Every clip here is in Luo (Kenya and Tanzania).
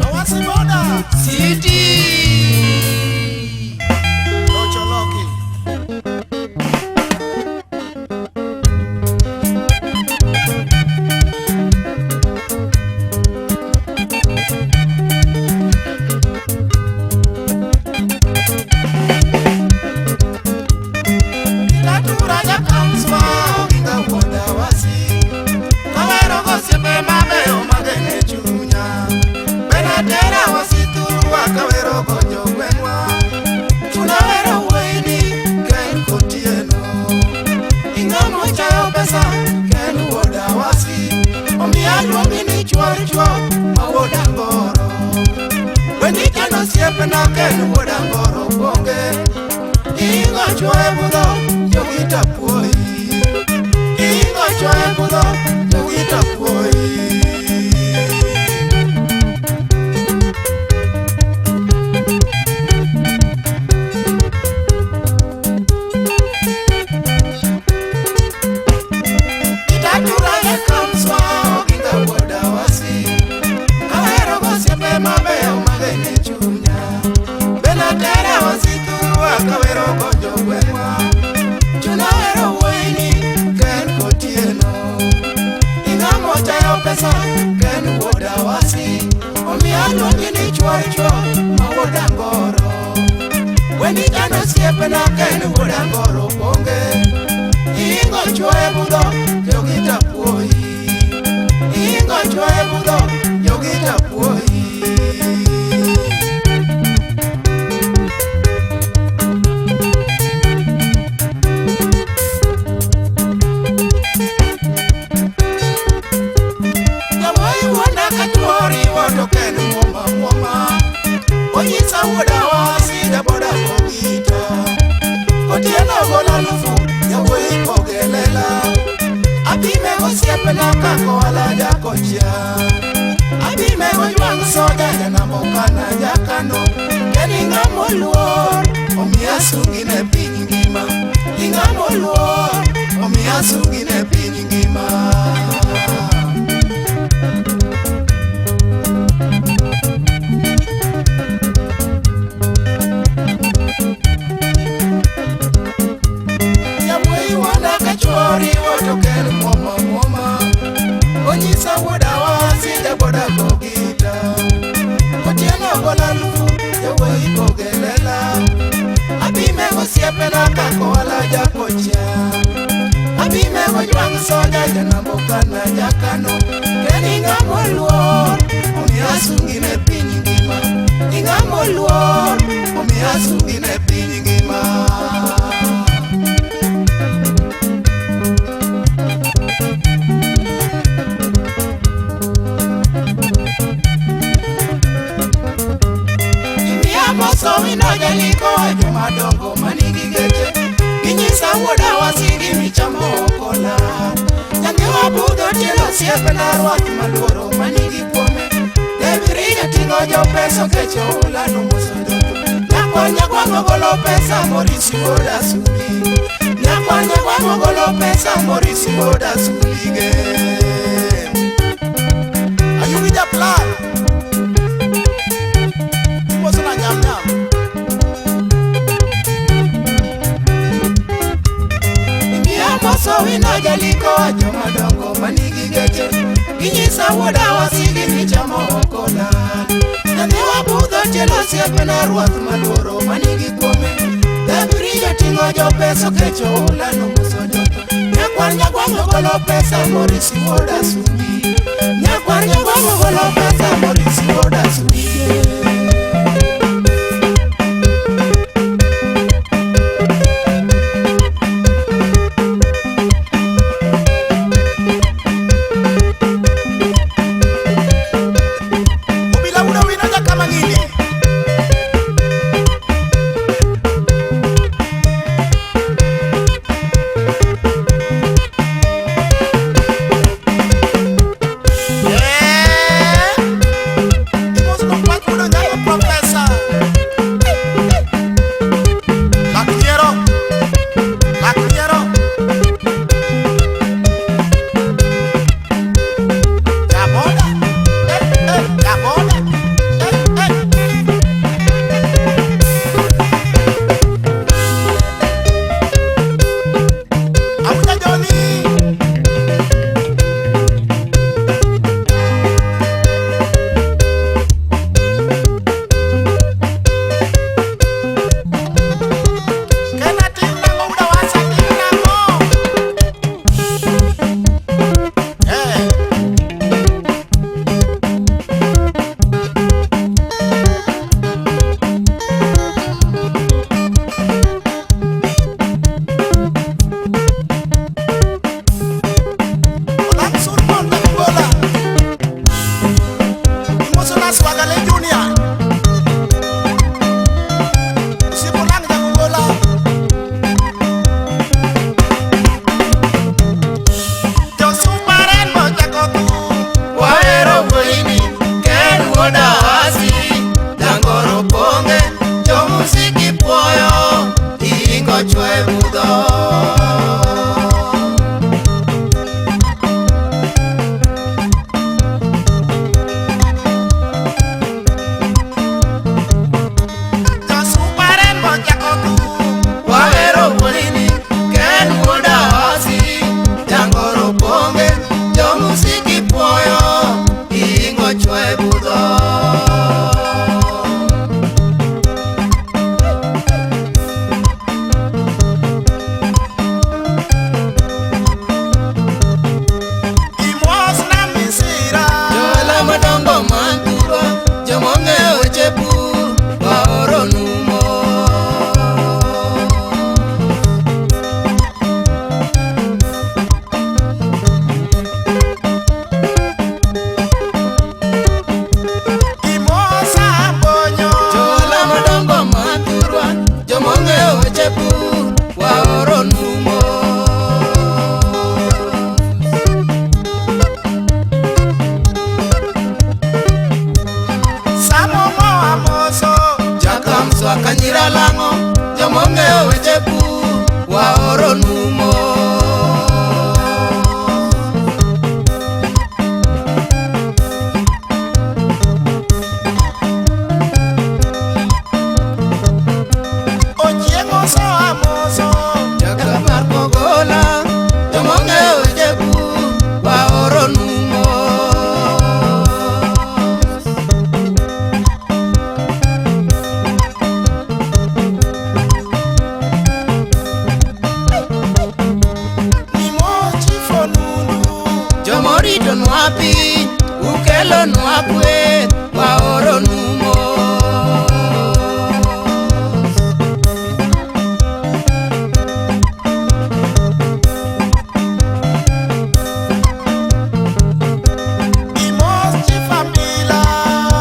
Awasi boda. City. Ocholoki. Natura jakamswa oginga wuoda wasi. Kawero gosiepe mabeyo magene chunya. Benatera wasiturwa kawero go jogweng'wa. Chuna wero wuoyini ken kotieno. Ing'amo chayo pesa ken wuoda wasi. Omiya luongi ni chuor chuo ma wuoda ngoro. Wendi chano osiepna ken wuoda ngoro kuonge. Ingo chwoye budho jogita puoyi. Ingo chwoye budho jogita puoyi. Itatura yakamswa oginga wuoda wasi. Kawero gosiepe mabeyo magene chunya. Benatera wasiturwa kawero go jogweng'wa. Chuna wero wuoyini ken kotieno. Ing'amo chayo pesa ken wuoda wasi. Omiya luongi ni chuor chuo ma wuoda ngoro. Wendi chano osiepna ken wuoda ngoro kuonge. Ingo chwoye budho jogita puoyi. Ingo chwoye budho jogita puoyi. Jawuoyi wuonda ka chuori woto ken muoma muoma. Onyisa wuoda wasi jaboda kogita. Otieno golo alufu jawuoyi kogelela. Apime gosiepna kakoala jakochia. Apime gojwang' soja janamokana jakano. Ken ing'amo luor omiya sungi ne piny ngima. Ing'amo luor omiya sungi ne piny ngima. Jawuoyi wuonda ka chuori woto ken muoma muoma. Onyisa wuoda wasi jaboda kogita. Otieno golo alufu jawuoyi kogelela. Apime gosiepena kakoala jakochia. Apime gojwang' soja janambokana jakano. Ken ing'amo luor omiya sungi ne piny ngima. Ing'amo luor omiya sungi ne piny ngima. Imiya moso wino jaliko jomadongo manigi geche. Ginyisa wuoda wasigi michamo okola. Nyathewa budho tielo osiepna rwath maluoro manigi kuome. Debiri jating'o jopesa okecho oula nomoso jotho. Nyakwar nyagwang' ogolo pesa Morisi wuoda Suli. Nyakwar nyagwang' ogolo pesa Morisi wuoda Sulige. Ayugi japlan. Imoso na nyam nyam. Imiya moso wino jaliko jomadongo manigi geche. Ginyisa wuoda wasigi michamo okola. Nyathewa budho tielo osiepna ruoth maluoro manigi kuome. Debiri joting'o jopesa okecho oula nomoso jotho. Nyakwar nyagwang' ogolo pesa Morisi wuoda Suli. Nyakwar nyagwang' ogolo pesa Morisi wuoda Sulige. Obila wuoda wino jakama ng'ini. Eh. Imoso no kwach wuoda nyako profesa. Lak nyiero. Lak nyiero. Jomoritonwa piny, ukelonwa kwe, waoronu mos. Imos chifambila.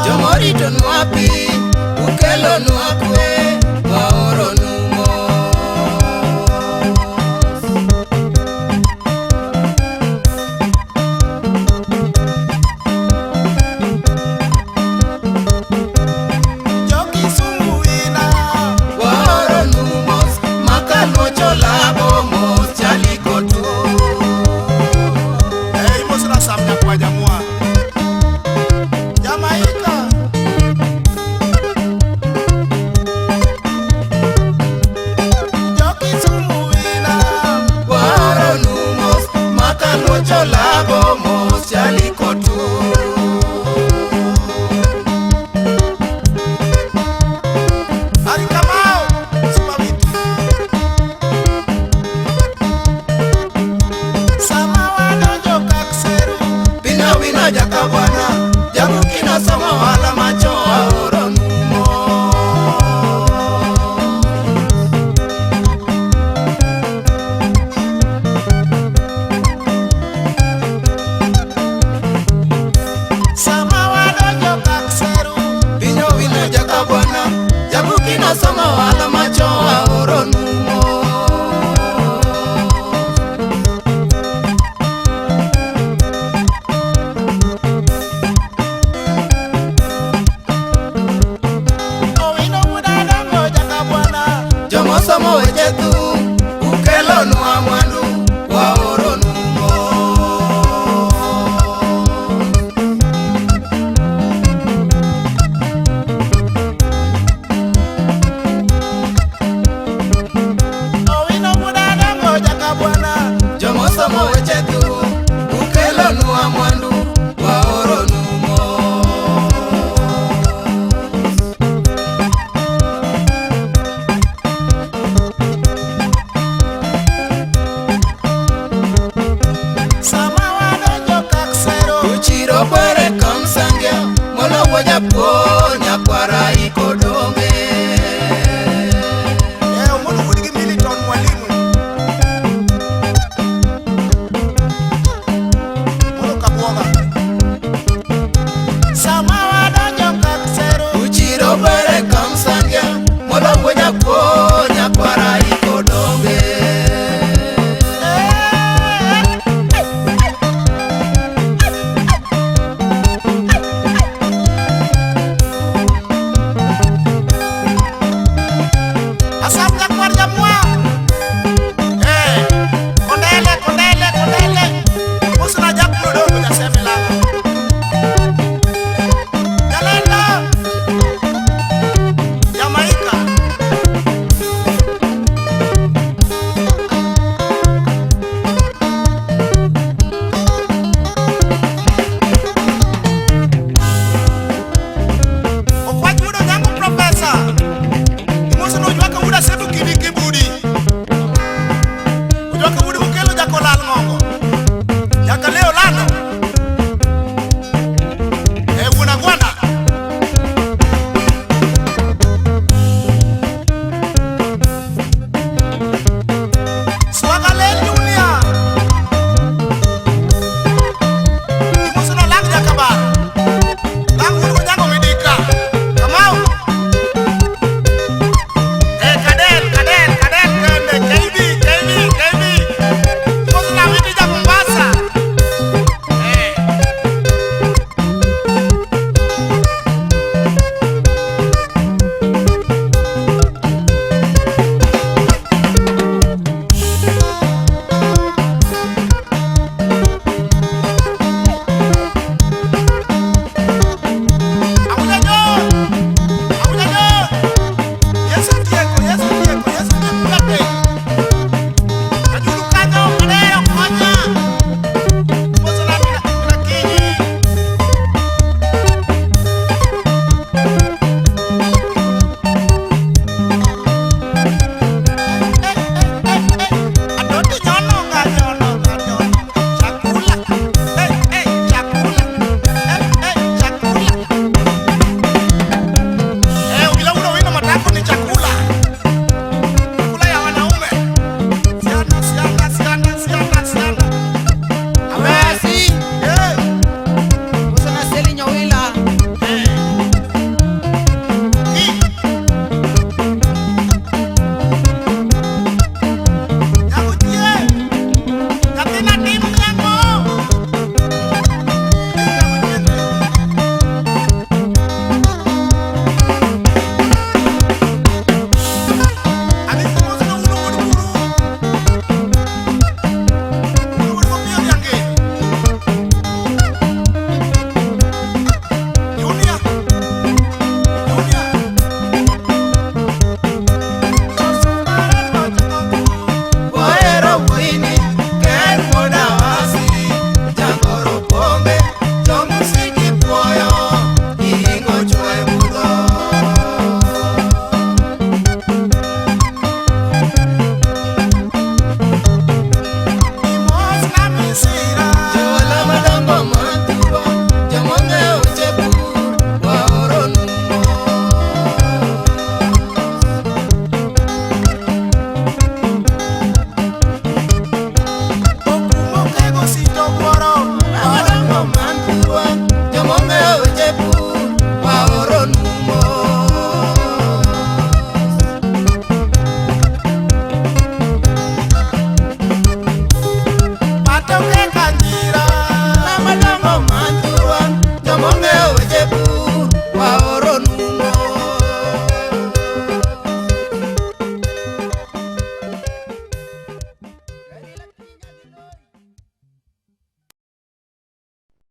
Jomoritonwa piny, ukelonwa kwe, waoronu mos. Jokisumu wina. Waoronu mos, makaluocho labo mos chalikotu. Imos na Sam Nyakwa Jamwa. Jamaika. Jokisumu wina. Waoronu mos, makaluocho labo mos chalikotu. Ari Kamau, Superbeat. Sama wadonjo Kakseru. Pina wina jakabwana, jabukina somo wala macho waoronu mos. Sama wadonjo Kakseru. Pino wina jakabwana, jabukina somo wala macho waoronu mos. Owino wuod Adongo Jakabwana. Jomosomo weche thum,